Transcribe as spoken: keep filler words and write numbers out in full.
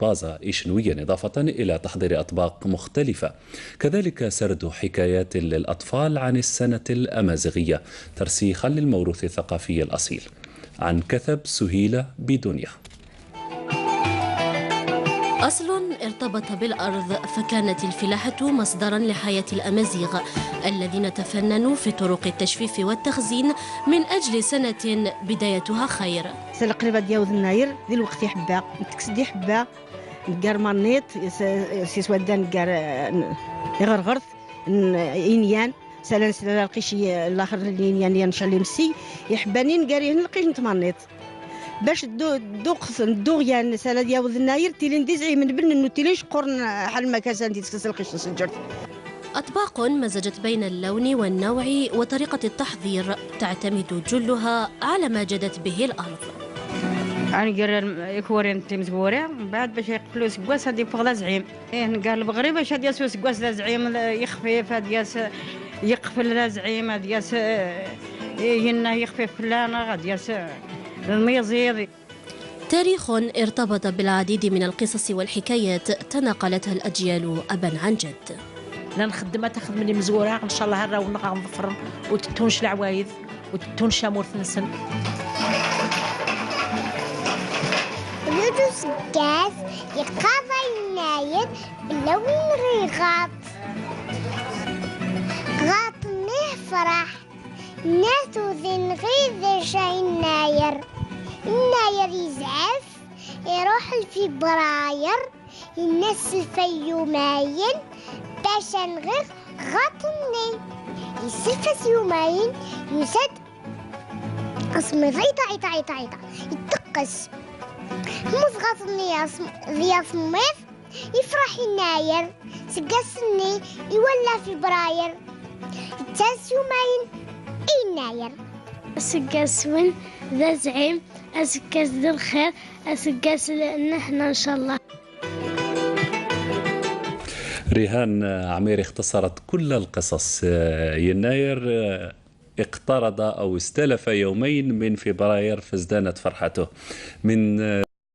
بازا إيشنوية إضافة إلى تحضير أطباق مختلفة، كذلك سرد حكايات للأطفال عن السنة الأمازيغية، ترسيخا للموروث الثقافي الأصيل. عن كثب سهيلة بدنيا. أصل ارتبط بالأرض، فكانت الفلاحة مصدرا لحياة الأمازيغ الذين تفننوا في طرق التجفيف والتخزين من أجل سنة بدايتها خير. Sel qrib ad yawd nnayr, di lweqt iḥebba, ntekkes-d iḥebba, neggar manniṭ, s-, s-, s-, wadda neggar, eh, n-, iɣerɣert, n-, inyan, sala nesla lqis i laxer n inyan, yan cali messi, iḥebban i neggar ihen lqis n tmanniṭ. Bac ddu-, dduqt-, dduɣ yan, sala ad yawd nnayr, tilin d izɛimen bennun, tilin ceqqur n ḥal ma kasan di teskes lqis n sǧert. أطباق مزجت بين اللون والنوع وطريقة التحضير تعتمد جلها على ما جدت به الأرض. Ad neggar ikwarin n timezwura, mbeɛd bac ad yeqfel useggas ad yeffeɣ d azɛim. Ih, neggar lbeɣri bac ad yas useggas d azɛim, yexfif, ad yas yeqfel d azɛim, ad yas, eh, yenna yexfif fell-aneɣ, ad yas, eh, d miẓiḍ. تاريخ ارتبط بالعديد من القصص والحكايات تناقلتها الأجيال أبا عن جد. La nxeddem ad texdem imezwura, ncallah arraw-nneɣ ad ḍefren, ur tettun c leɛwayed, ur tettun c tamurt-nsen. Ula d useggas yeqqar-aɣ yennayer belli a win ɣiɣaṭ, ɣaṭ-nni yefreḥ. Nna tudin ɣid aca innayer. Innayer yezɛef, iruḥ lfibrayer, yenna selfa yumayen, bac a nɣiɣ ɣaṭ-nni. Iselfa s yumayen, yusa-d asemmiḍ, ɛiṭa, ɛiṭa, ɛiṭa, ɛiṭa, iteqqes. Mmut ɣaṭ-nni asem-, di asemmiḍ, ifreḥ innayer, seg ass-nni iwala fibrayer, yettas yumayen i innayer. Aseggas-wen d azɛim, aseggas d lxir, aseggas n lehna, ncallah. ريهان عمير اختصرت كل القصص. يناير اقترض أو استلف يومين من فبراير فزدانت فرحته. من